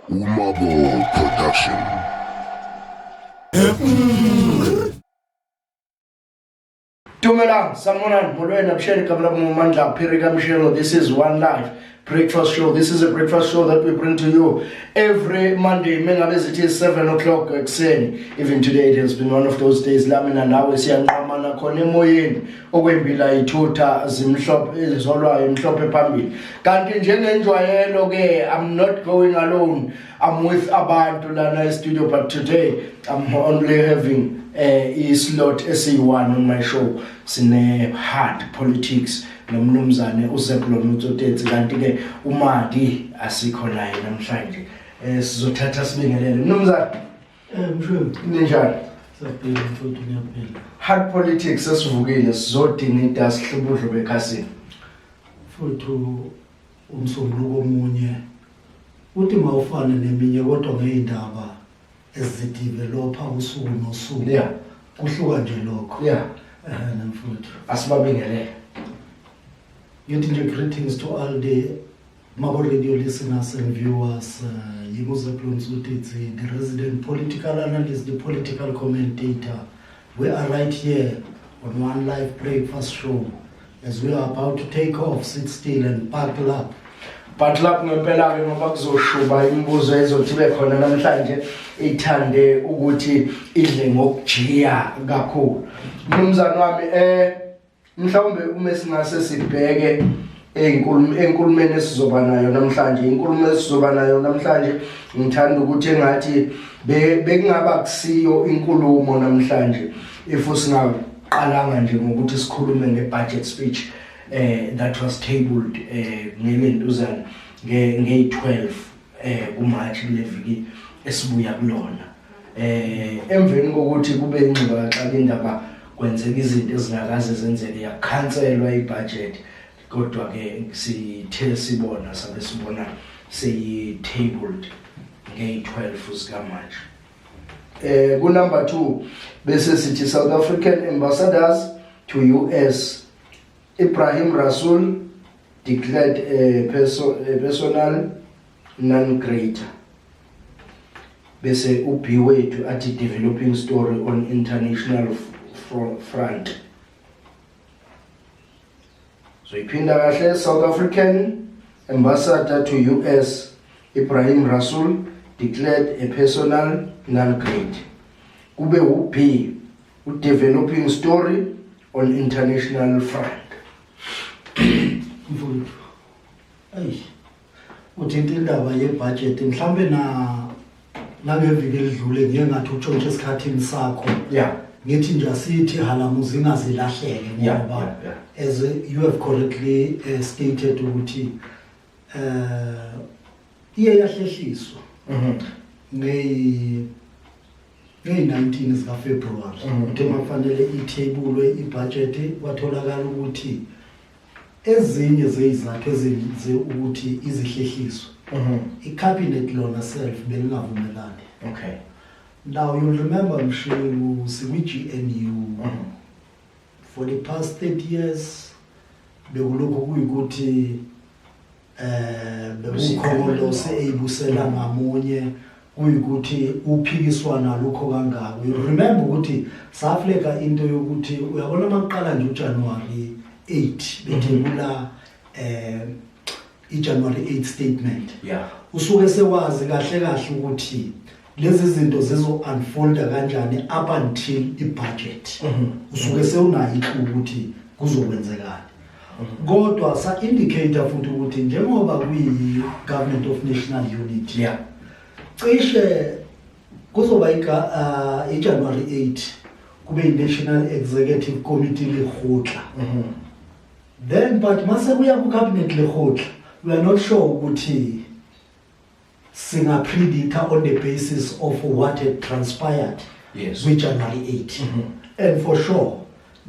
Umabo Production. Dumelang, sanibonani, molweni, avuxeni, igama lami nguMandla Phiri kaMshelo. This is One Life Breakfast Show. This is a breakfast show that we bring to you every Monday. Mengabe zithi 7 o'clock ekuseni. Even today it has been one of those days la mina nawe siyanqamana khona emoyeni okwembila ithutha zimhlophe ezolwayo imhlophe phambili. Kanti njengenjwayelo ke, I'm not going alone. I'm with abantu lana e-studio, but today I'm only having i-slot esiyi-one on my show. Sine hard politics nomnumzane uZebulon Tsotetsi, kanti ke uMadi asikho naye namhlanje. Sizothatha sibingelele, mnumzane. Mshweni. Ninjani? Siyaphila, mfowethu, ngiyaphila. Hard politics, sesivukile, sizodingida sihlubudlo bekhasini. Mfowethu, umsombuluko omunye uthi mawufane neminye, kodwa ngeyindaba ezidevelopa usuku nosuku. Kuhluka nje lokho. Mfowethu. Asibabingelele. Ngithi nje greetings to all the Mabo Radio listeners and viewers. Yimi uZebulon Tsotetsi, the resident political analyst, the political commentator. We are right here on One Life Breakfast Show. As we are about to take off, sit still and buckle up. But lapho ngempela ke, ngoba kuzoshuba imibuzo ezothi ibe khona namhlanje, ithande ukuthi idle ngokujiya kakhulu. Mnumzane wami, mhlawumbe uma singase sibheke enkulumeni esizoba nayo namhlanje, inkulumo esizoba nayo namhlanje, ngithanda ukuthi engathi bekungaba kusiyo inkulumo namhlanje if singaqalanga nje ngokuthi sikhulume nge-budget speech that was tabled ngelentuzana nge-12 kuMarch, kule viki esibuya kulona, emveni kokuthi kube ingxuba xa indaba kwenzeka izinto ezingakaze zenzeke, yakhanselwa ibudget. Kodwa ke sithe sibona sabe sibona seyi-tabled ngeyi-12 zikaMarch. Ku number 2 bese sithi South African ambassadors to US, Ibrahim Rasool declared a personal non grata. Bese uB wethu athi developing story on international front. So iphinda kahle: South African ambassador to US, Ibrahim Rasool, declared a personal non grata. Kube uB, developing story on international front. Mfowethu, ayi, uthinta indaba yebudget. Mhlambe na nangeviki elidlule ngiye ngathi utshontshe esikhathini sakho. Ngithi nje asithi halamu zingazilahleke ngoba as you have correctly stated ukuthi iye yahlehliswa ngeyi-19 zikaFebruary. Uthe makufanele ithebulwe ibudget, kwatholakala ukuthi ezinye zeyizathu ezenze ukuthi izihlehliswe, icabinet lona self belingavumelani. Now you'll remember, Mshengu, sikwi-GNU. For the past 30 years bekulokhu kuyikuthi bekukhongolose eyibusela ngamunye, kuyikuthi uphikiswana lokho kangako. You remember ukuthi safleka into yokuthi uyabona makuqala nje uJanuary 8 bethebula iJanuary 8 statement, usuke sewazi kahle kahle ukuthi lezi zinto zizo unfolda kanjani up until ibudget. Usuke sewunayo iclue ukuthi kuzokwenzekani. Kodwa sa indicate futhi ukuthi njengoba kuyi government of national unity, cishe kuzoba iJanuary 8 kube i-National Executive Committee lekgotla. Then but mase kuya ku-cabinet lekgotla, we are not sure ukuthi singa-predicta on the basis of what had transpired kwi-January 8. And for sure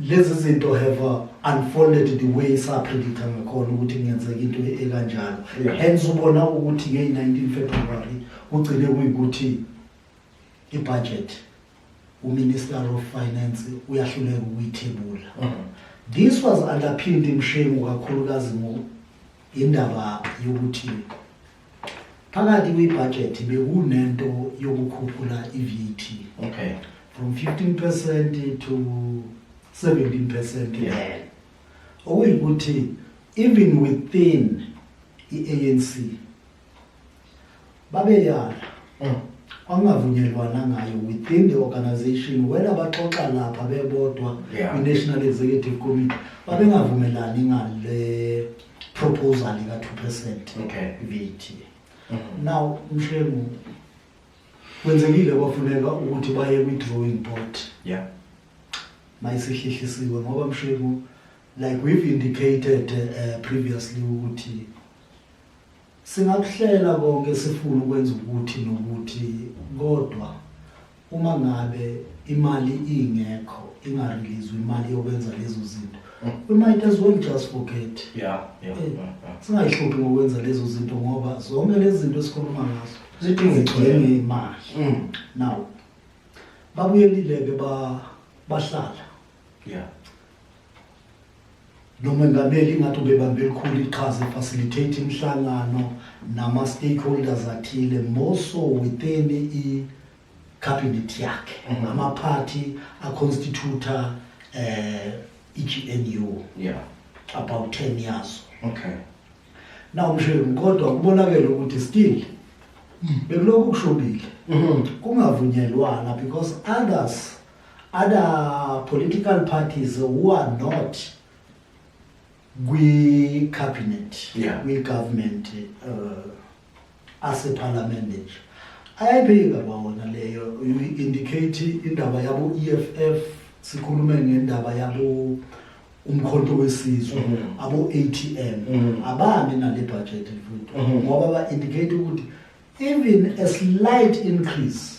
lezi zinto have unfolded the way sa-predicta ngakhona ukuthi kungenzeka into ekanjalo. Hence ubona ukuthi ngeyi-19 February kugcine kuyikuthi ibudget uMinister of Finance uyahluleka ukuyithebula. This was underpinned, Mshengu, kakhulukazi ngo Indaba yokuthi phakathi kwi-budget bekunento yokukhuphula i-VAT from 15% to 17%. Then okuyikuthi even within i-ANC babeyala, kwangavunyelwana ngayo within the organization, whether baxoxa lapha bebodwa kwi-National Executive Committee, babengavumelani ngale proposal ka-2% VAT. Now Mshengu, kwenzekile kwafuneka ukuthi baye kwi-drawing board mayisihlehlisiwe, ngoba Mshengu, like we've indicated previously ukuthi singakuhlela konke, sifuna ukwenza ukuthi nokuthi, kodwa uma ngabe imali ingekho, ingareleaswa imali yokwenza lezo zinto, we might as well just forget. Singayihluphi ngokwenza lezo zinto, ngoba zonke lezi zinto esikhuluma ngazo zidinga zidinga imali. Now babuyelile-ke, bahlala nomengameli, ingathi ubebambe elikhulu iqhaza facilitate imihlangano nama-stakeholders athile, more so within i-cabinet yakhe, amaphathi aconstituta i-GNU, about 10 years. Now Mshengu, kodwa kubonakele ukuthi still bekulokhu kushubile, kungavunyelwana, because other political parties who are not kwi-cabinet, kwi-government, aseparliament nje ayayiphika kwawona leyo. You indicate indaba yabo EFF, sikhulume ngendaba yabo Umkhonto weSizwe, abo ATM, abami nale budget futhi, ngoba ba indicate ukuthi even a slight increase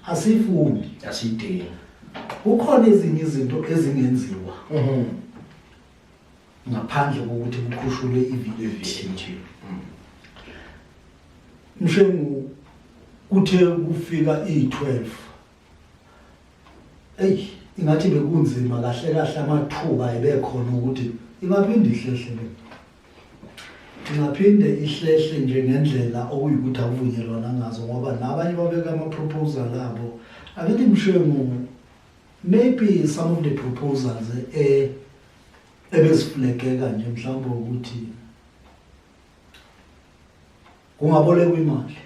asifuni. Asiyidingi. Kukhona ezinye izinto ezingenziwa ngaphandle kokuthi kukhushulwe i-VAT. I-VAT. Mshengu, kuthe kufika i-12, ey, ingathi bekunzima kahle kahle, amathuba ebekhona ukuthi ingaphinde ihlehle le, ingaphinde ihlehle nje ngendlela okuyikuthi akuvunyelwana ngazo, ngoba nabanye babeka ama-proposal abo. Akithi Mshengu, maybe some of the proposals ebeziflageka nje mhlawumbe ukuthi kungabolekwa imali.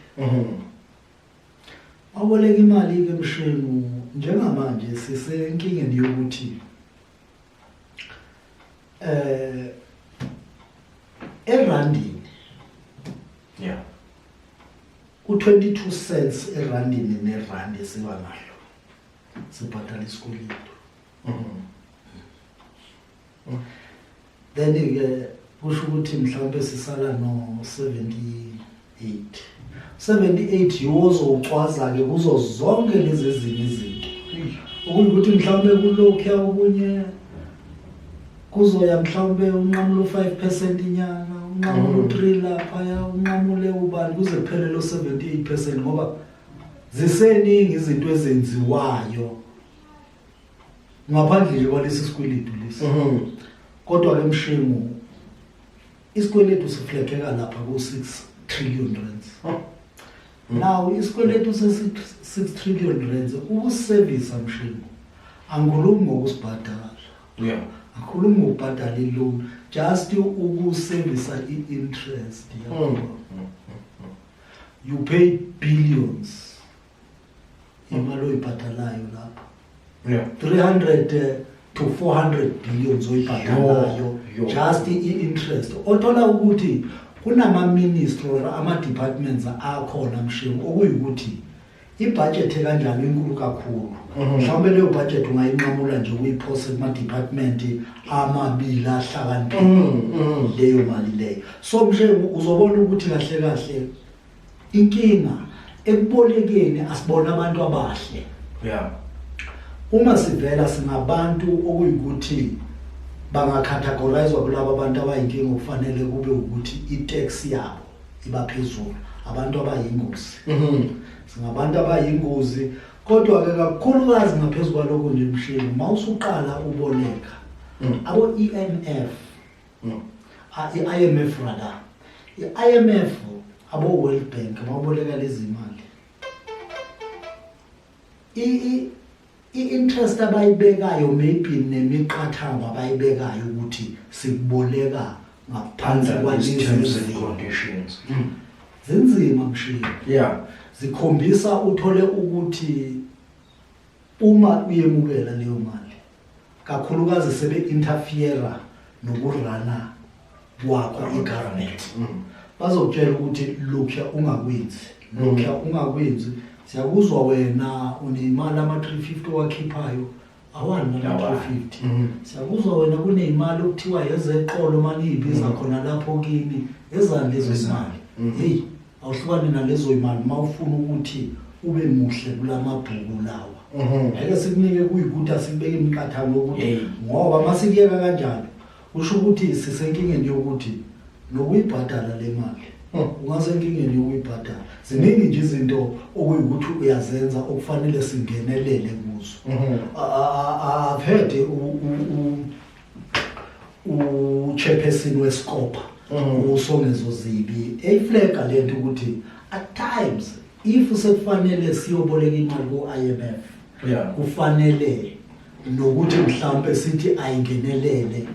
Waboleka imali-ke Mshengu, njengamanje sisenkingeni yokuthi erandini u-22 cents erandini nerandi esiba nalo sibhadala isikweletu. Then-ke kusho ukuthi mhlawumbe sisala no-78 78 yiwo ozowucwaza-ke kuzo zonke lezi ezinye izinto, okuyikuthi mhlawumbe kulokhuya okunye kuzoya mhlawumbe unqamule u-5% inyanga, unqamule u-3 laphaya, unqamule ubani, kuze kuphele lo 78%, ngoba ziseningi izinto ezenziwayo ngaphandle nje kwalesi sikweletu lesi. Kodwa-ke Mshengu, isikweletu siflageka lapha ku-6 trillion rands. Now isikweletu se-6 trillion rands, ukusevisa Mshengu, angikhulumi ngokusibhadala, angikhulumi ngokubhadala i-loan, just ukusevisa i-interest yakho, you pay billions imali oyibhadalayo lapho, 300 to 400 billions oyibhadalayo Yo, yo. just i-interest. Othola ukuthi kunama-ministry or ama-departments akhona Mshengu okuyikuthi ibudget kanjalo inkulu kakhulu, mhlawumbe leyo budget ungayinqamula nje uyiphose kuma-department amabili ahlakaniphile leyo mali leyo. So Mshengu, uzobona ukuthi kahle kahle inkinga ekubolekeni asibona abantu abahle. Uma sivela singabantu okuyikuthi bangacategorizwa kulabo abantu abayinkinga, okufanele kube ukuthi i-tax yabo iba phezulu, abantu abayingozi. Singabantu abayingozi, kodwa ke kakhulukazi ngaphezu kwalokho nje Mshengu, mawusuqala uboleka, abo EMF, I-IMF rather, i-IMF, abo World Bank baboleka lezi mali, i-interest abayibekayo, maybe nemiqathango abayibekayo ukuthi sikuboleka ngaphansi Under these terms kwalezi and conditions. Zinzima, Mshengu. Zikhombisa uthole ukuthi uma uyemukela leyo mali, kakhulukazi sebe interfere nokuruna kwakho i-government, bazokutshela ukuthi lokhuya ungakwenzi, lokhuya ungakwenzi, siyakuzwa wena unemali ama-350 owakhiphayo awani nama-350. Siyakuzwa wena kuneyimali okuthiwa ezeqolo mani iyibiza khona lapho kini, ezani lezo imali? Hey, awuhlukane nalezo imali uma ufuna ukuthi ube muhle kulamabhuku lawa. Ngeke sikunike kuyikuthi asikubeke imiqathango yokuthi ngoba masikuyeka kanjalo kusho ukuthi sisenkingeni yokuthi nokuyibhadala le mali, ungasenkingeni yokuyibhadala. Ziningi nje izinto okuyikuthi uyazenza okufanele singenelele kuzo. I've heard u-chairperson weScopa, uSongezo Zibi, eyiflaga lento ukuthi at times if sekufanele siyoboleka imali ku-IMF, kufanele nokuthi mhlawumbe sithi ayingenelele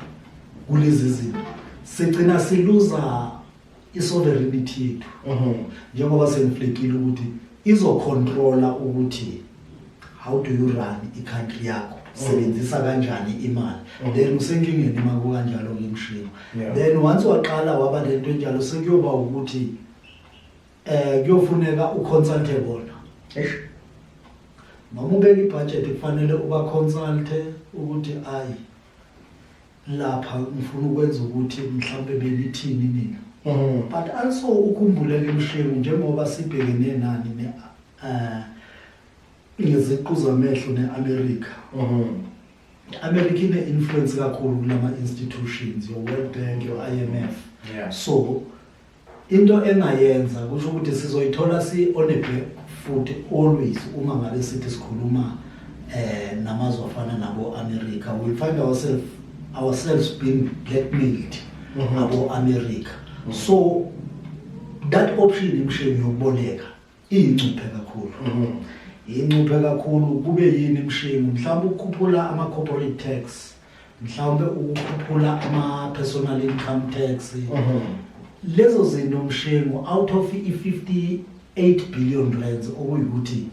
kulezi zinto, sigcina siluza isovereignty yethu, njengoba sengiflagile ukuthi izocontrola ukuthi how do you run i-country yakho, sebenzisa kanjani imali. Then usenkingeni uma kukanjalo ke, Mshengu. Then once waqala waba lento enjalo, sekuyoba ukuthi kuyofuneka uconsulte bona. Eish. Noma ubeka ibudget, kufanele ubaconsulte ukuthi ayi, lapha ngifuna ukwenza ukuthi mhlawumbe benithini nina. But also ukhumbuleke, Mshengu, njengoba sibhekene nani ne ngeziqu zamehlo neAmerica. America ine influence kakhulu kulama institutions, your World Bank, your IMF. So into engayenza kusho ukuthi sizoyithola si on a back foot always uma ngabe sithi sikhuluma namazwe afana nabo America. We'll find ourselves being blackmailed abo America. So that option, Mshengu, yokuboleka iyincuphe kakhulu, incuphe kakhulu. Kube yini, Mshengu? Mhlawumbe ukukhuphula ama corporate tax, mhlawumbe ukukhuphula ama personal income tax. Lezo zinto, Mshengu, out of i-58 billion rands okuyikuthi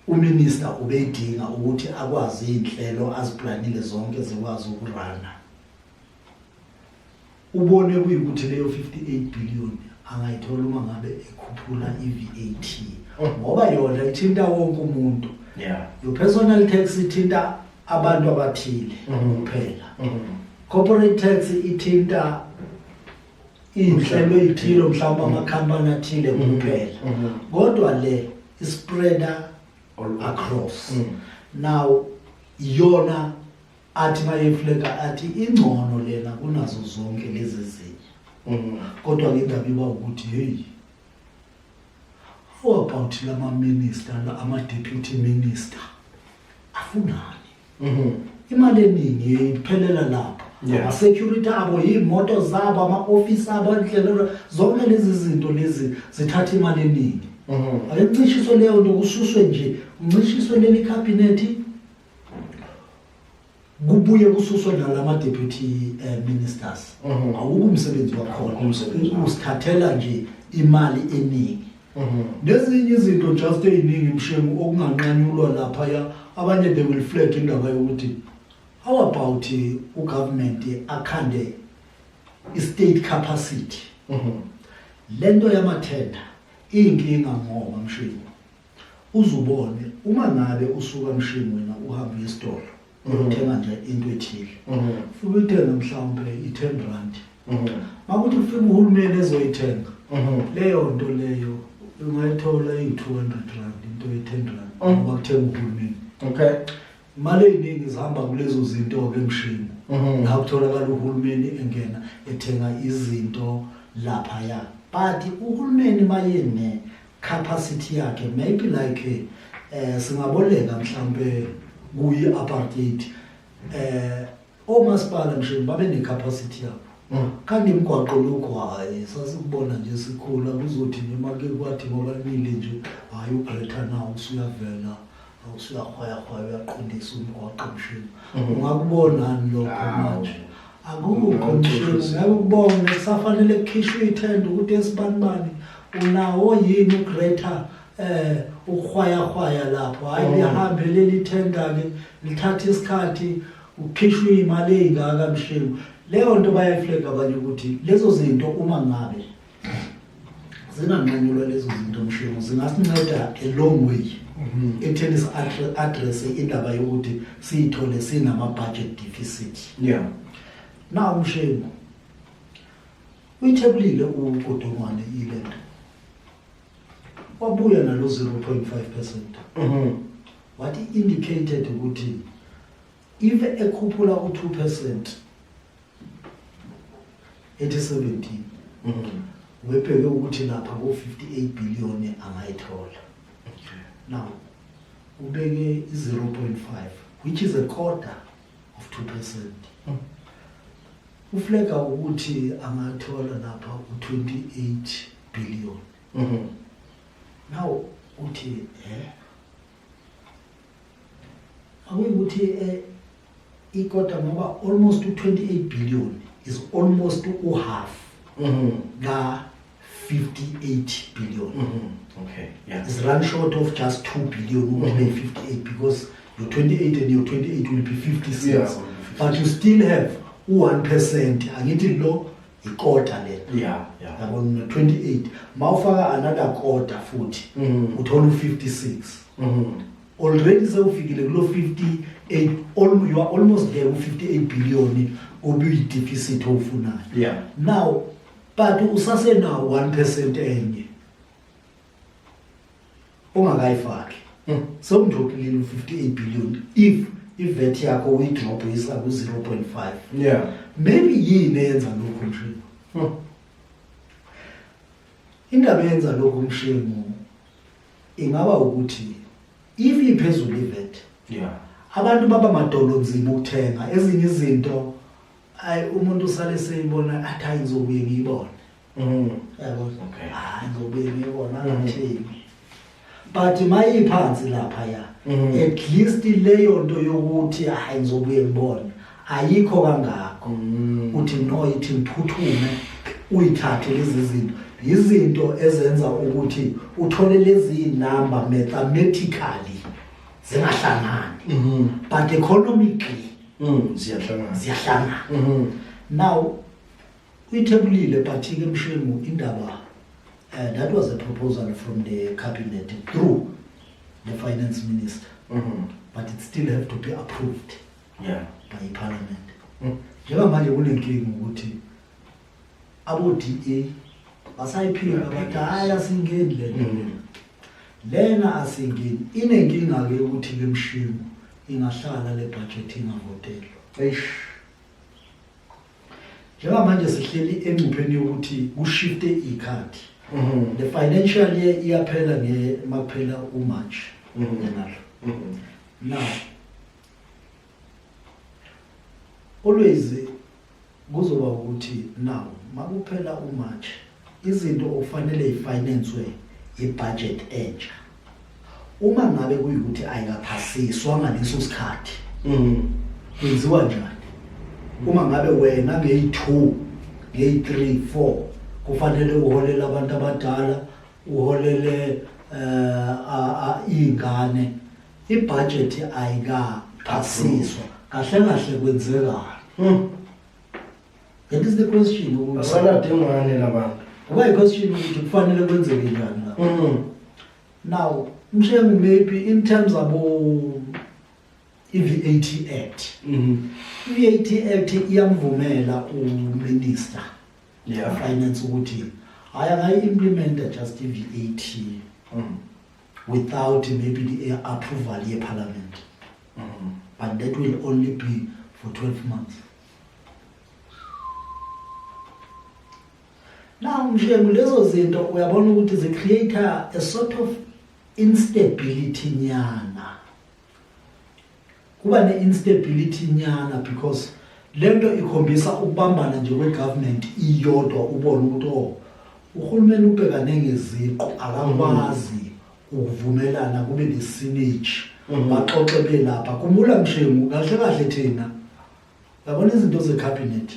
uminister ubeyidinga ukuthi akwazi iy'nhlelo aziplanile zonke zikwazi ukuruna, ubone kuyikuthi leyo 58 billion angayithola uma ngabe ekhuphula i-VAT, ngoba yona ithinta wonke umuntu. Your personal tax ithinta abantu abathile kuphela. Corporate tax ithinta iy'nhlelo ey'thile, mhlawumbe amakhampani athile kuphela, kodwa le ispreada All across. Now yona athi mayeflaga athi ingcono lena kunazo zonke lezi ezinye, kodwa ke indaba iba ukuthi hey, how about lama minister la, ama deputy minister afunani? Imali eningi iphelela lapho. Ama-security abo, iy'moto zabo, ama-ofisi abo, indlela zonke lezi zinto lezi zithatha imali eningi. Ake kuncishiswe leyo nto, kususwe nje, kuncishiswe leli cabinet, kubuye kususwe nalama deputy ministers. Awukho umsebenzi wakhona. Awukho umsebenzi. Usithathela nje imali eningi. Nezinye izinto just ey'ningi, Mshengu, okunganqanyulwa laphaya. Abanye they will flag indaba yokuthi how about ugovernment akhande i-state capacity. Lento yamathenda iyinkinga ngoba, Mshengu, uzubone uma ngabe usuka, Mshengu, wena uhambe uye esitolo uyothenga nje into ethile, ufike uyithenga mhlawumbe i-10 rand, makuthi ufike uhulumeni ezoyithenga leyo nto leyo, ungayithola iyi-R200 into ye-10 rand, ngoba kuthenga uhulumeni. Imali ey'ningi zihamba kulezo zinto-ke, Mshengu, la kutholakala uhulumeni engena ethenga izinto laphaya. But uhulumeni mayene capacity yakhe, maybe like singaboleka mhlambe kuyi apartheid. Omasipala mshini babe ne-capacity yabo. Kanti imigwaqo lokhu, hhayi, sasikubona nje sikhula, kuzothi nje make kwathi ngoba nile nje, hhayi, uGreta nawo usuyavela, usuyahwayahwaya, uyaqondisa umgwaqo mshini. Ungakubonani lokho manje? Akukho mshini, ngeke ukubone. Kusafanele kukhishwe ithenda ukuthi esibanibani unawo yini uGreta ukuhwayahwaya lapho. Hhayi, lihambe leli thenda-ke, lithatha isikhathi, ukhishwe iy'mali ey'ngaka mshini. Leyo nto bayayiflega abanye ukuthi lezo zinto uma ngabe zinganqanyulwa, lezo zinto mshini, zingasinceda a long way ekutheni si-addresse indaba yokuthi siyithole sinama-budget deficit. Now mshini, uyithebulile uGodongwana ilento, wabuya nalo 0.5%. Wathi indicated ukuthi if ekhuphula u-2% ethi 17, webheke ukuthi lapha ko-58 billion angayithola. Now ubeke i-0.5, which is a quarter of 2%. Uflega ukuthi angathola lapha u-28 billion. Now uthi akuyikuthi ikota, ngoba almost u-28 billion is almost u-half ka 58 billion. Okay. Yeah. Is run short of just 2 billion ukuthi be 58, because your 28 and your 28 will be 56. Yeah, will be 56. But you still have u-1%, angithi lo ikota lena. Yabona, 28 mawufaka another quarter futhi, uthola u-56. Already sewufikile kulo 58, you are almost there ku-58 billion obuyi-deficit owufunayo. Now but usasenawo 1% enye ongakayifaki. Sewumdropile u-58 billion if i-VAT yakho uyidrop uyisa ku-0.5. Maybe yini eyenza lokhu mshengu? Indaba eyenza lokhu mshengu ingaba ukuthi if iphezulu i-VAT, abantu baba madolo nzima ukuthenga ezinye izinto. Ayi, umuntu usale seyibona, athi hayi, ngizobuye ngiyibone. Yabo. Hayi, ngizobuye ngiyibone, angathengi. But mayiphansi lapha ya, at least leyo nto yokuthi hayi, ngizobuye ngibone ayikho kangako. Uthi no, ithi ngiphuthume, uyithathe lezi zinto. Izinto ezenza ukuthi uthole lezi number mathematically zingahlangani, but economically Ziyahlangana. Ziyahlangana. Now uyithebulile, but ke mshengu, indaba that was a proposal from the cabinet through the finance minister, but it still have to be approved by parliament. Njengamanje kunenkinga ukuthi abo-DA basayiphika, bathi hayi, asingeni le nto lena, asingeni. Inenkinga-ke ukuthi ke mshimu ingahlala le budget ingavotelwa. Eish. Njengamanje sihleli engcupheni yokuthi kushifte ikhathi. The financial year iyaphela nge makuphela uMarch yenalo. Now always kuzoba ukuthi now makuphela uMarch, izinto okufanele ifinancewe ibudget entsha, uma ngabe kuyikuthi ayikaphasiswa ngaleso sikhathi, kwenziwa njani uma ngabe wena ngeyi-2, ngeyi-3, 4 kufanele uholele abantu abadala, uholele iy'ngane, ibudget ayikaphasiswa kahle kahle, kwenzekani? That is the question ukuthi Asaladingwane labantu. Kuba i-question ukuthi kufanele kwenzeke njani lapho. Now mshengu, maybe in terms abo i-VAT Act, i-VAT Act iyamvumela uminister finance ukuthi hayi, angayi-implementa just i-VAT without maybe the approval ye-parliament, but that will only be for 12 months. Now mshengu, lezo zinto uyabona ukuthi zi-create a sort of instability nyana, kuba ne-instability nyana, because Lento ikhombisa ukubambana nje kwe-government iyodwa, ubone ukuthi oh, uhulumeni ubhekane ngeziqu, akakwazi ukuvumelana kube ne-synergy, baxoxe belapha. Khumbula Mshengu, kahle kahle thina yabona izinto ze-cabinet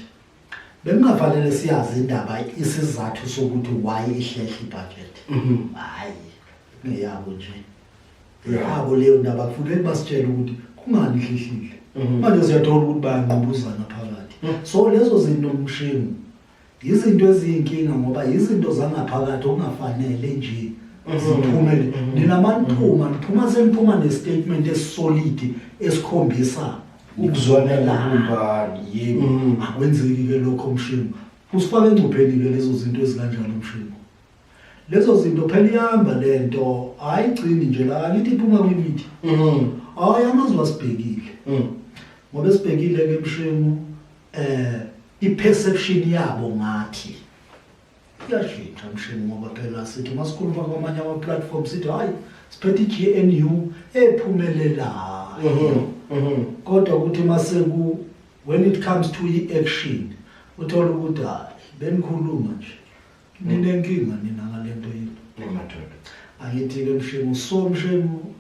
bekungafanele siyazi indaba, isizathu sokuthi why ihlehle ibudget. Hayi, ngeyabo nje, yabo leyo ndaba, kufuneka basitshele ukuthi kungani ihlehlile. Manje siyathola ukuthi bayanqubuzana phakathi, so lezo zinto Mshengu izinto eziyinkinga, ngoba izinto zangaphakathi okungafanele nje ziphumele. Nina maniphuma, niphuma seniphuma ne-statement esisolid esikhombisa ukuzwana nobumbani, yebo. Akwenzeki-ke lokho Mshengu, kusifaka engcupheni-ke lezo zinto ezikanjalo Mshengu. Lezo zinto phela ihamba lento, ayigcini nje la, angithi iphuma kwimithi. Hayi, amazwe asibhekile, ngoba esibhekile-ke Mshengu, i-perception yabo ngathi iyashintsha Mshengu, ngoba phela sithi masikhuluma kwamanye ama-platform sithi hayi, siphethe i-GNU ephumelelayo, kodwa ukuthi maseku when it comes to i-action uthola ukuthi hayi, benikhuluma nje, ninenkinga nina ngalento yini. Madoda. Angithi-ke Mshengu, so Mshengu,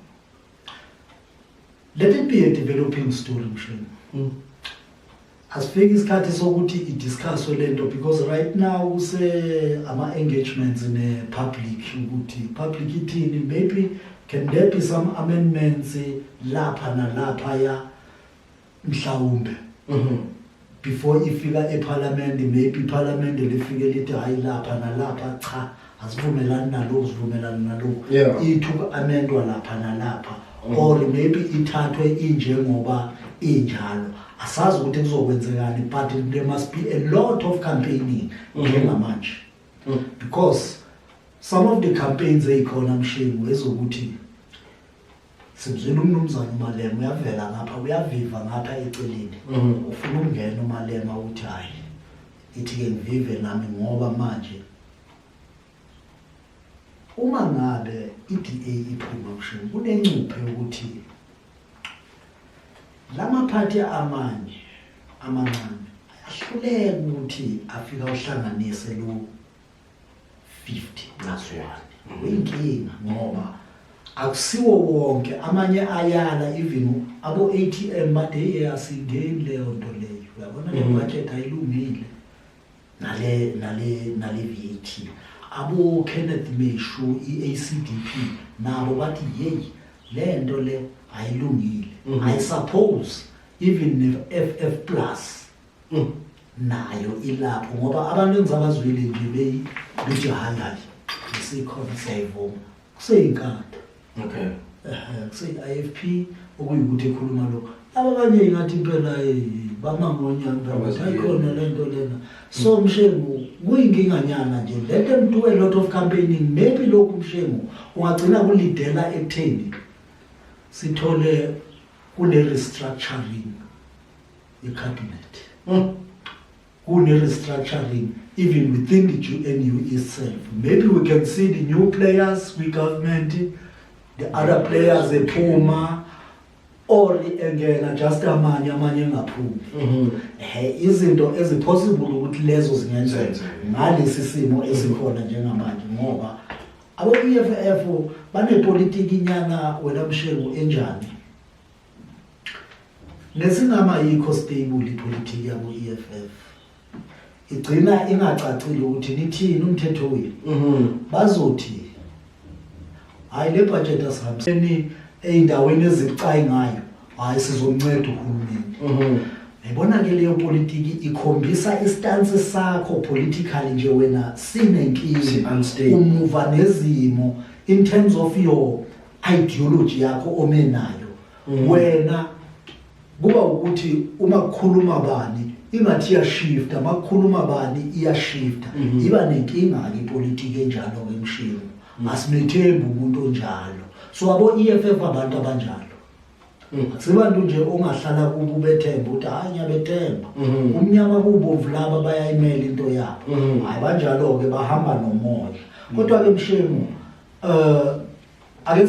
let it be a developing story Mshengu. Asifiki isikhathi sokuthi idiscusswe lento, because right now kuse ama-engagements ne-public, ukuthi public ithini, maybe can there be some amendments lapha nalaphaya mhlawumbe before ifika eParliament. Maybe iParliament lifike lithi hayi, lapha nalapha cha, asivumelani nalokhu, sivumelana nalokhu, ithi uku-amendwa lapha nalapha, or maybe ithathwe injengoba injalo. Asazi ukuthi kuzokwenzekani, but there must be a lot of campaigning njengamanje, because some of the campaigns eyikhona Mshengu ezokuthi simzwile umnumzana uMalema uyavela ngapha, uyaviva ngapha eceleni, ufuna ukungena uMalema, uthi hayi, ithi-ke ngivive nami, ngoba manje uma ngabe i-DA iphuma Mshengu, kunencuphe ukuthi lamaphathi amanye amancane ayahluleka ukuthi afika uhlanganise lo 50 plus 1. Kuyinkinga ngoba akusiwo wonke, amanye ayala, even abo ATM bade yasingeni leyo nto leyo, uyabona le budget ayilungile nale VAT. Abo Kenneth Meshu, iACDP nabo bathi hey, le nto le ayilungile. I suppose even ne-FF plus nayo ilapho, ngoba abantu engizabazwile nje bethi hayi hayi, isikhona siyayivuma, kuseyinkatha. Kuseyi-IFP okuyikuthi ekhuluma lokho, laba abanye ingathi impela bama ngonyaka ukuthi Abaziyeli. ayikhona le nto lena. So Mshengu, kuyinkinga-nyana nje. Let them do a lot of campaigning. Maybe lokhu Mshengu ungagcina kulidela ekutheni sithole kune-restructuring ye-cabinet, kune-restructuring even within the GNU itself. Maybe we can see the new players kwi-government, the other players ephuma or engena, just amanye engaphumi. Izinto ezipossible ukuthi lezo zingenzeka Zenzeke. ngalesi simo esikhona njengamanje, ngoba abo EFF banepolitiki inyana wena Mshengu enjani nesingama yikho stable. Ipolitiki yabo EFF igcina ingacacile ukuthi nithini umthetho wenu. Bazothi hayi, le budget asihambiseni ey'ndaweni ezibucayi ngayo, hayi, sizomnceda uhulumeni. Yayibona ke leyo politiki ikhombisa istance sakho politically nje wena sinenkinga. Si-unstable. Umuva nezimo in terms of your ideology yakho ome nayo wena. Kuba ukuthi uma kukhuluma bani ingathi iyashifta, makukhuluma bani iyashifta. Iba nenkinga ke ipolitiki enjalo ke Mshengu, asimethembi umuntu onjalo. So abo EFF abantu abanjalo akusibantu nje ongahlala kubo ubethemba ukuthi hayi, ngiyabethemba, umnyama kubovu, laba bayayimela into yabo. Hayi, banjalo ke, bahamba nomoya. Kodwa ke Mshengu, ake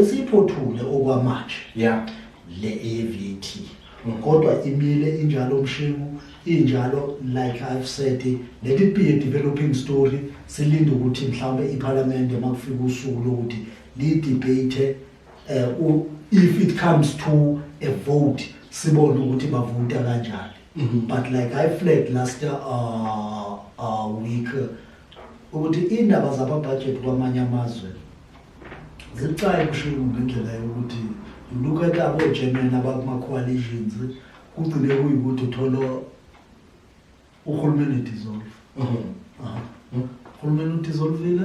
siyiphothule okwamanje le AVT. Kodwa imile injalo, Mshengu, injalo. Like I've said, let it be a developing story. Silinde ukuthi mhlawumbe iParliament, makufika usuku lokuthi li-debate, if it comes to a vote, sibone ukuthi bavota kanjani. But like I flagged last week ukuthi indaba zama-budget kwamanye amazwe zibucayi kushiwo ngendlela yokuthi you look at abo-German abakuma-coalitions, kugcine kuyikuthi uthola uhulumeni dissolve. Aha. Uhulumeni udissolvile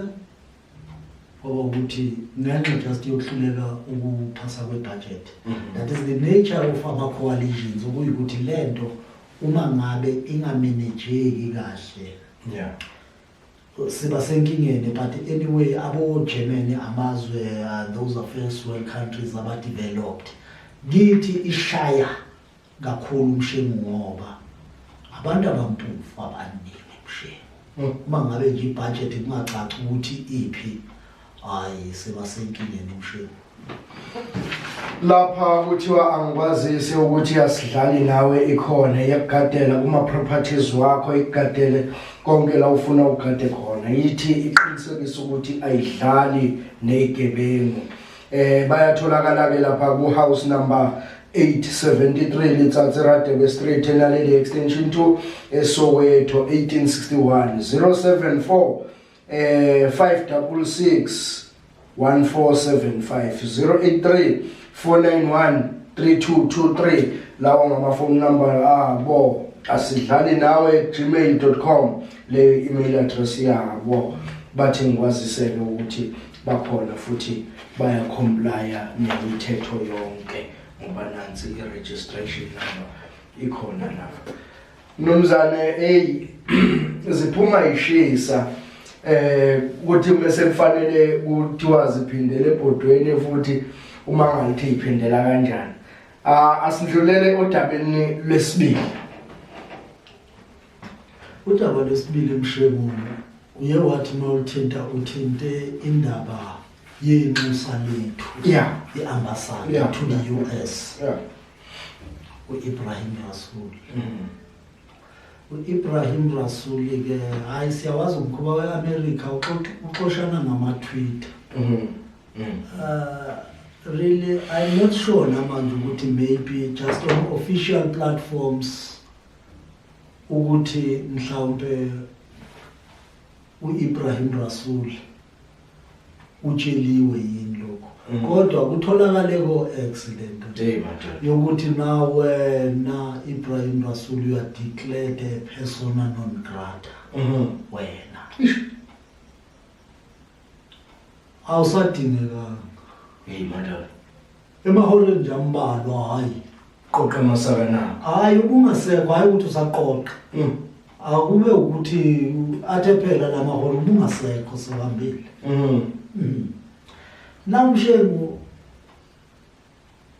kwaba ukuthi ngenxa just yokuhluleka ukuphasa kwe-budget. That is the nature of ama-coalitions, okuyikuthi lento uma ngabe ingamanejeki kahle, siba senkingeni. But anyway, abo-Germany, amazwe, those are first world countries aba-developed. Kithi ishaya kakhulu, uMshengu, ngoba abantu abampofu abaningi, Mshengu. Uma ngabe nje ibudget kungacaci ukuthi iphi, hayi, siba senkingeni, Mshengu. Lapha kuthiwa angikwazise ukuthi asidlali nawe, ikhona iyakugadela kuma-properties wakho, ikugadele konke la ufuna ugade khona. Yithi iqinisekisa ukuthi ayidlali nezigebengu. Bayatholakala ke lapha ku house number 873 Letsatsi Radebe Street, eNaledi Extension 2, eSoweto 1861. 074 566 1475, 083 491 3223. Lawa ngama-phone number abo. Asidlali nawe gmail.com, le email address yabo. Bathi ngikwaziseke ukuthi bakhona futhi bayacomplya nemithetho yonke, ngoba nansi i-registration number ikhona lapha, mnumzane. Hey, ziphuma ishisa ukuthi mase kufanele kuthiwa ziphindele ebhodweni futhi, uma ngalithi iphindela kanjani. Ah, asidlulele odabeni lwesibili. Udaba lwesibili, Mshengu, uye wathi mawuthinta uthinte indaba yenxusa lethu, i-ambassador to the US, u-Ibrahim Rasool. U-Ibrahim Rasool ke, hayi, siyawazi umkhuba we-America, uxoshana ngama-Twitter. Really, I'm not sure namanje ukuthi maybe just on official platforms ukuthi mhlawumbe uIbrahim Rasool utsheliwe yini lokho, kodwa kutholakale ko accident Hey madoda. yokuthi na wena Ibrahim Rasool, you are declared a persona non grata. Wena awusadingekanga. Hey madoda. Emahoreni nje ambalwa, hayi. Qoqa amasaka na. Hayi, ubungasekho. Hayi, ukuthi usaqoqa, akube ukuthi athe phela lamahora ubungasekho, sewahambile. Namshengu,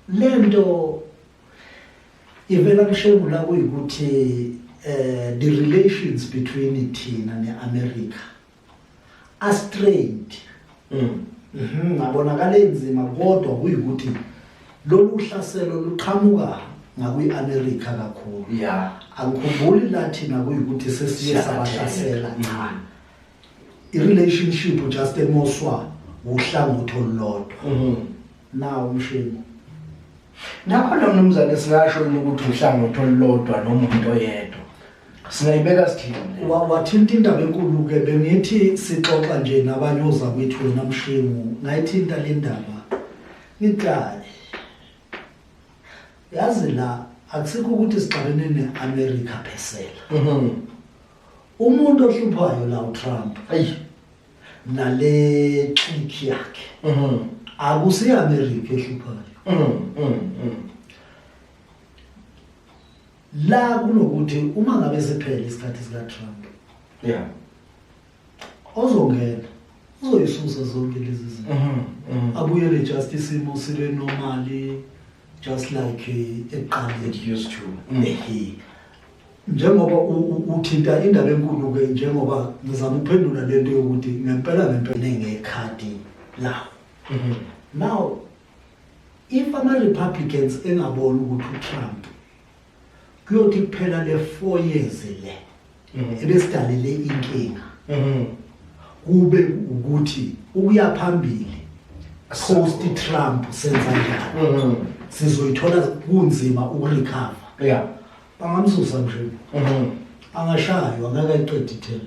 lento ivela, Mshengu, la kuyikuthi the relations between thina neAmerica are strained. Ngabonakala enzima, kodwa kuyikuthi lolu hlaselo luqhamuka ngakwi-America kakhulu. Angikhumbuli la thina kuyikuthi sesiye sabahlasela, cha. I-relationship just emoswa uhlangothi olulodwa. Nawo, uMshengu. Nakhona, mnumzane, singasho yini ukuthi uhlangothi olulodwa noma umuntu oyedwa? Singayibeka sithini le? Wathinta indaba enkulu-ke. Bengithi sixoxa nje nabanye oza kwethu, wena Mshengu, ngayithinta le ndaba, ngithi hayi, yazi, la akusikho ukuthi sixabene ne-America phesela. Umuntu ohluphayo la uTrump nale clique yakhe. Akusiyi-America ehluphayo. La kunokuthi uma ngabe siphele isikhathi sika-Trump, ozongena uzoyisusa zonke lezi zinto, abuyele just isimo sibe normally, just like ekuqaleni. It used to. Ehe, njengoba uthinta indaba enkulu ke, njengoba ngizama ukuphendula lento yokuthi ngempela ngempela ngekhadi lawo. Now, if ama Republicans engabona ukuthi uTrump Kuyothi kuphela le 4 years le ebesidalele inkinga, kube ukuthi ukuya phambili post Trump senza njani, sizoyithola kunzima ukurecover. Bangamsusa nje, angashaywa, angeke ayiqede iterm.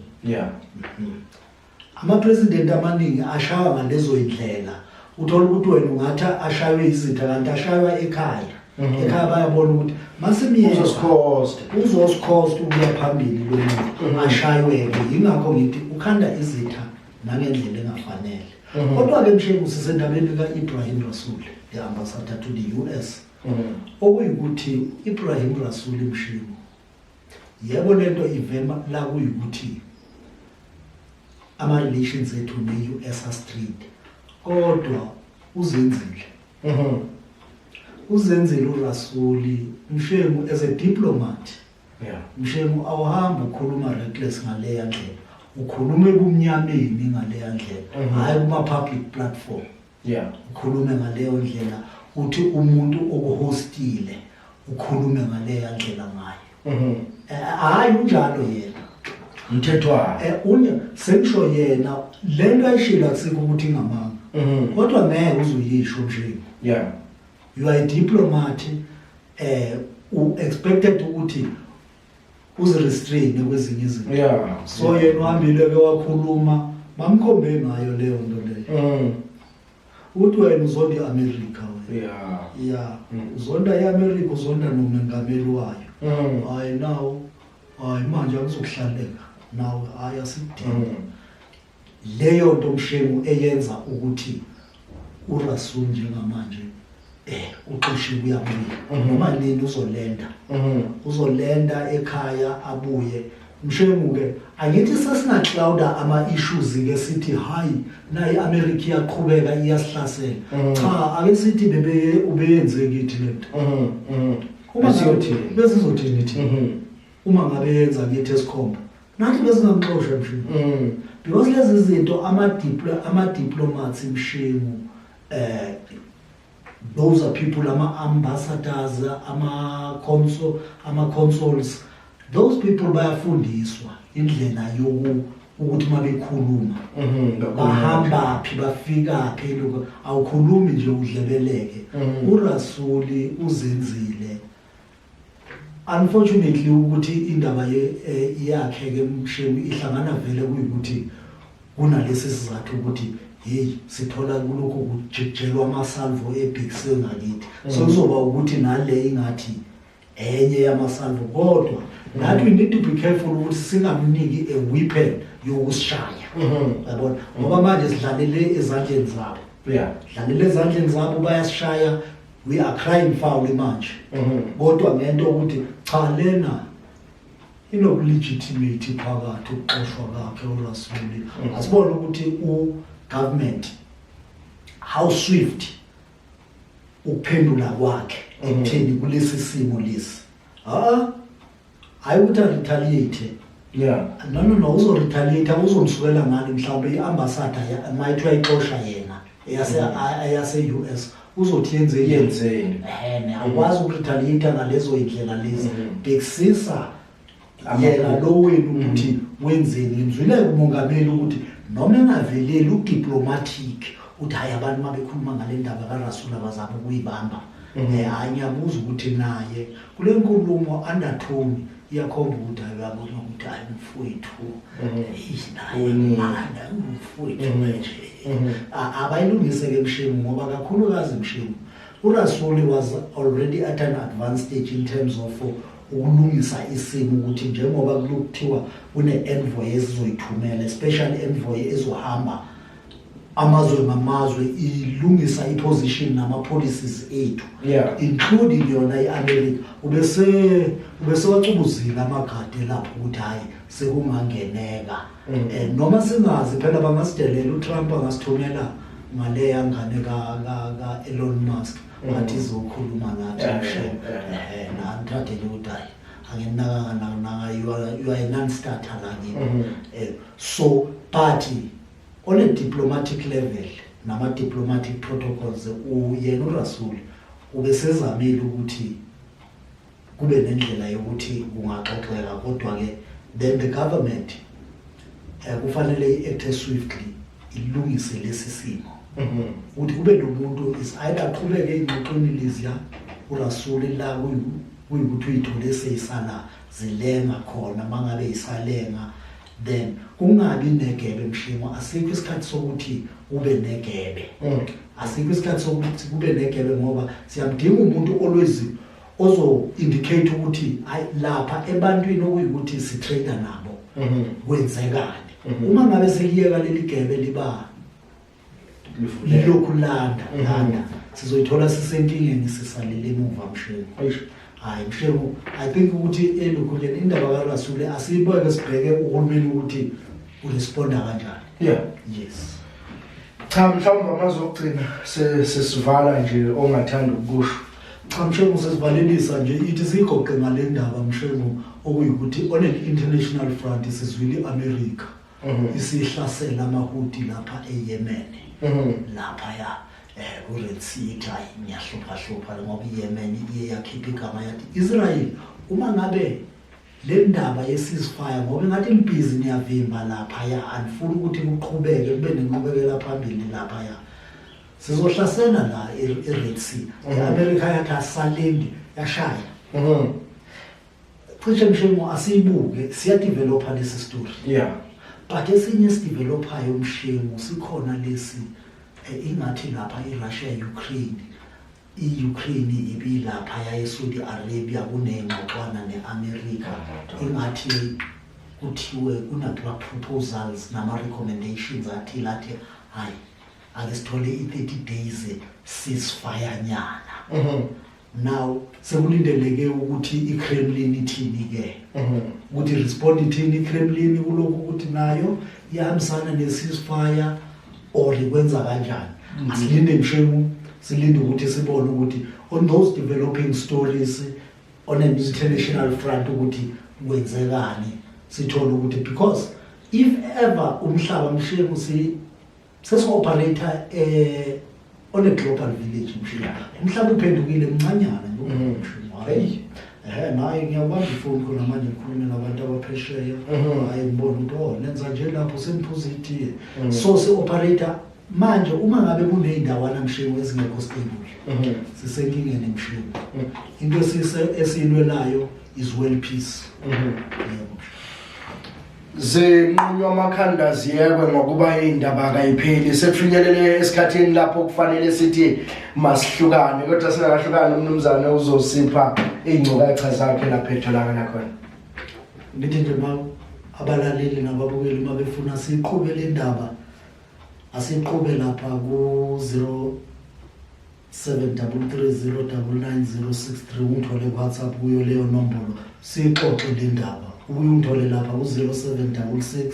Ama-president amaningi ashaywa ngalezo indlela, uthola ukuthi wena ungathi ashaywe izitha kanti ashaywa ekhaya. Ekhaya bayabona ukuthi masimiyeka Uzosicost. Uzosicost ukuya phambili lo muntu, ashaywe-ke. Yingakho ngithi ukhanda izitha nangendlela engafanele. Kodwa-ke Mshengu, sisendabeni ka-Ebrahim Rasool, the ambassador to the US, okuyikuthi Ibrahim Rasool, Mshengu, yebo, lento ivema la kuyikuthi ama-relations ethu ne-US astrained, kodwa uzenzile, uzenzile uRasuli, Mshengu, as a diplomat. Mshengu, awuhambi ukhuluma reckless ngaleya ndlela, ukhuluma ebumnyameni ngaleya ndlela, hhayi kuma-public platform. Ukhulume ngaleyo ndlela, uthi umuntu okuhostile ukhulume ngaleya ndlela ngayo. Hhayi, unjalo yena. Mthethwa. Unye sengisho yena lento ayishilo, akusikho ukuthi ingamanga, kodwa ngeke uzuyisho nje. You are a diplomat, u expected ukuthi uzirestrain kwezinye izinto. So yena uhambile ke wakhuluma, bamkhombe ngayo leyo nto leyo, uthi wena uzonda i-America wena. Ya, uzonda i-America, uzonda nomengameli wayo. Hayi nawo, hayi manje akuzokuhlaleka nawe, hayi asikudingi. Leyo nto, Mshengu, eyenza ukuthi uRasul njengamanje uxoshiwe, uyabuya noma nini, uzolenda, uzolenda ekhaya abuye, Mshengu. Ke angithi sesingaclouda ama-issues ke, sithi hayi, nayi i-America iyaqhubeka iyasihlasela. Cha, ake sithi bebe ubeyenze kithi lento. Uma ngabe Besiyothini? Besizothini thina? Uma ngabe yenza kithi esikhomba, nathi besingamxosha, Mshengu, because lezi zinto ama-diplomats, Mshengu, those are people, ama-ambassadors, ama-consuls, those people bayafundiswa indlela yoku ukuthi uma bekhuluma bahamba phi, bafika phi. Lokho awukhulumi nje udlebeleke. URasuli uzenzile. Unfortunately ukuthi indaba yakhe ke, Mshengu, ihlangana vele kuyikuthi kunalesi sizathu ukuthi hey, sithola kulokhu kujijelwa amasalvo eBig Seal ngakithi, so kuzoba ukuthi nale ingathi enye yamasalvo, kodwa nathi we need to be careful ukuthi singamniki a weapon yokusishaya, yabona, ngoba manje sidlalele ezandleni zabo. Dlalele ezandleni zabo, bayasishaya, we are crying foul manje, kodwa ngento ukuthi cha, lena inokulegitimate phakathi ukuxoshwa kwakhe uRasuli. Asibone ukuthi u-government how swift ukuphendula kwakhe ekutheni kulesi simo lesi. Ha, hayi ukuthi a-retaliate. No, no, no, uzo-retaliate, uzomsukela ngani? Mhlawumbe i-ambassador mayithi uyayixosha yena eyase-US, uzothi yenzeni? Yenzeni? Ehene, awukwazi ukuretaliate ngalezo indlela lezi. Bhekisisa yena lo wenu ukuthi wenzeni. Ngizwile umongameli ukuthi noma engaveleli udiplomatic, uthi hayi, abantu uma bekhuluma ngale ndaba kaRasul abazama ukuyibamba. Hayi, ngiyabuza ukuthi naye kule nkulumo undertone iyakhomba ukuthi hayi, uyabona ukuthi hayi mfowethu, eish, naye Uwinile. Naye umfowethu nje. Abayilungise ke, Mshengu, ngoba kakhulukazi, Mshengu, uRasuli was already at an advanced stage in terms of ukulungisa isimo, ukuthi njengoba kulokuthiwa kune-envoy esizoyithumela, especially envoy ezohamba amazwe ngamazwe ilungisa i-position nama-policies ethu, including yona i-America, ubese wacubuzile amagade lapho ukuthi hayi, sekungangeneka. Noma singazi phela, bangasidelela, uTrump angasithumela ngaleya ngane ka Elon Musk, athi izokhuluma nathi. Nami thathe ukuthi hayi, anginakanga nakunaka, you are a non-starter la kimi. So but on a diplomatic level nama-diplomatic protocols, yena uRasul ubesezamile ukuthi Kube nendlela yokuthi kungaxoxeka, kodwa ke then the government kufanele i-act swiftly, ilungise lesi simo ukuthi kube nomuntu, is either aqhubeke ey'ngxoxweni leziya uRasuli la kuyikuthi uyithole seyisala zilenga khona. Mangabe isalenga, then kungabi negebe, Mshengu. Asikho isikhathi sokuthi ube negebe. Asikho isikhathi sokuthi kube negebe, ngoba siyamdinga umuntu always ozo indicate ukuthi hayi, lapha ebantwini okuyikuthi si-trade nabo kwenzekani. Uma ngabe seliyeka leli gebe liba lilokhu landa landa, sizoyithola sisenkingeni, sisalele emuva, Mshengu. Hayi Mshengu, I think ukuthi elokhuleni indaba kaRasule asiyibeke, sibheke uhulumeni ukuthi uresponda kanjani. Yes. Cha, mhlawumbe amazwi okugcina sesivala nje ongathanda ukusho. Cha Mshengu, sesivalelisa nje, ithi siyigoqe ngale ndaba, Mshengu, okuyikuthi on an international front sizwile i-America isihlasela amaHouthi lapha eYemen, lapha ya ku-Red Sea. Ithi hayi, ngiyahlupha hlupha ngoba iYemen iye yakhipha igama yathi Israel uma ngabe le ndaba ye-ceasefire, ngoba ingathi nibhizi niyavimba laphaya, anifuni ukuthi kuqhubeke kube nenqubekela phambili laphaya, sizohlasela la i-Red Sea. I-America yathi asalindi, yashaya. Cishe Mshengu, asiyibuke, siyadevelopa lesi story. But esinye esidevelopayo, Mshengu, sikhona lesi ingathi lapha iRussia, Ukraine, i-Ukraine ibilapha yaye-Saudi Arabia kuney'ngxoxwana ne-America, ingathi kuthiwe kunama-proposals nama-recommendations athile, athi hayi, ake sithole i-30 days ceasefire nyana. Now sekulindeleke ukuthi iKremlin ithini ke, ukuthi respond ithini iKremlin kulokhu, ukuthi nayo iyahambisana ne-ceasefire or kwenza kanjani. Asilinde Mshengu, silinde ukuthi sibone ukuthi on those developing stories on an international front ukuthi kwenzekani, sithole ukuthi, because if ever umhlaba, Mshengu, si sesi-operate on a global village, Mshengu, umhlaba uphendukile mncanyana nje, Mshengu. Hayi, naye ngiyabamba ifoni khona manje, ngikhulume nabantu abaphesheya. Hayi, ngibona ukuthi oh, nenza nje lapho seniphuza itiye. So si-operate manje, uma ngabe kuney'ndawana, Mshengu, ezingekho stable, sisenkingeni, Mshengu. Into esiyilwelayo is world peace. Yebo. Zinqunywa amakhanda ziyekwe ngokuba indaba kayipheli. Sekufinyelele esikhathini lapho kufanele sithi masihlukane, kodwa singakahlukani umnumzane uzosipha iy'ngcukacha zakhe lapho etholakala khona. Ngithi nje ma abalaleli nababukeli uma befuna siqhube le ndaba, asiqhube lapha ku 0733099063. Ungithole ku-WhatsApp kuyo leyo nombolo, siyixoxe le ndaba. Ubuye ungithole lapha ku-0766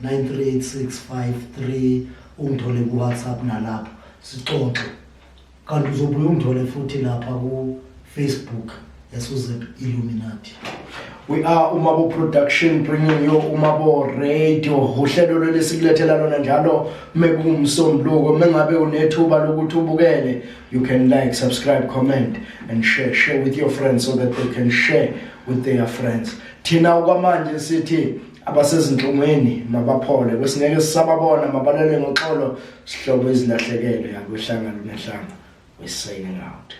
938653, ungithole ku-WhatsApp nalapho sixoxe. Kanti uzobuye ungithole futhi lapha ku-Facebook eSuzep Illuminati. We are Umabo Production, bringing you Umabo Radio. Uhlelo lwesikulethela lona njalo mekuwumsombuluko. Mengabe unethuba lokuthi ubukele, you can like, subscribe, comment and share. Share with your friends so that they can share with their friends. Thina okwamanje sithi abasezinhlungweni mabaphole, kwesingeke sisababona mabalele ngoxolo, sihlobo ezilahlekele akwehlanga lunehlanga. We signing out.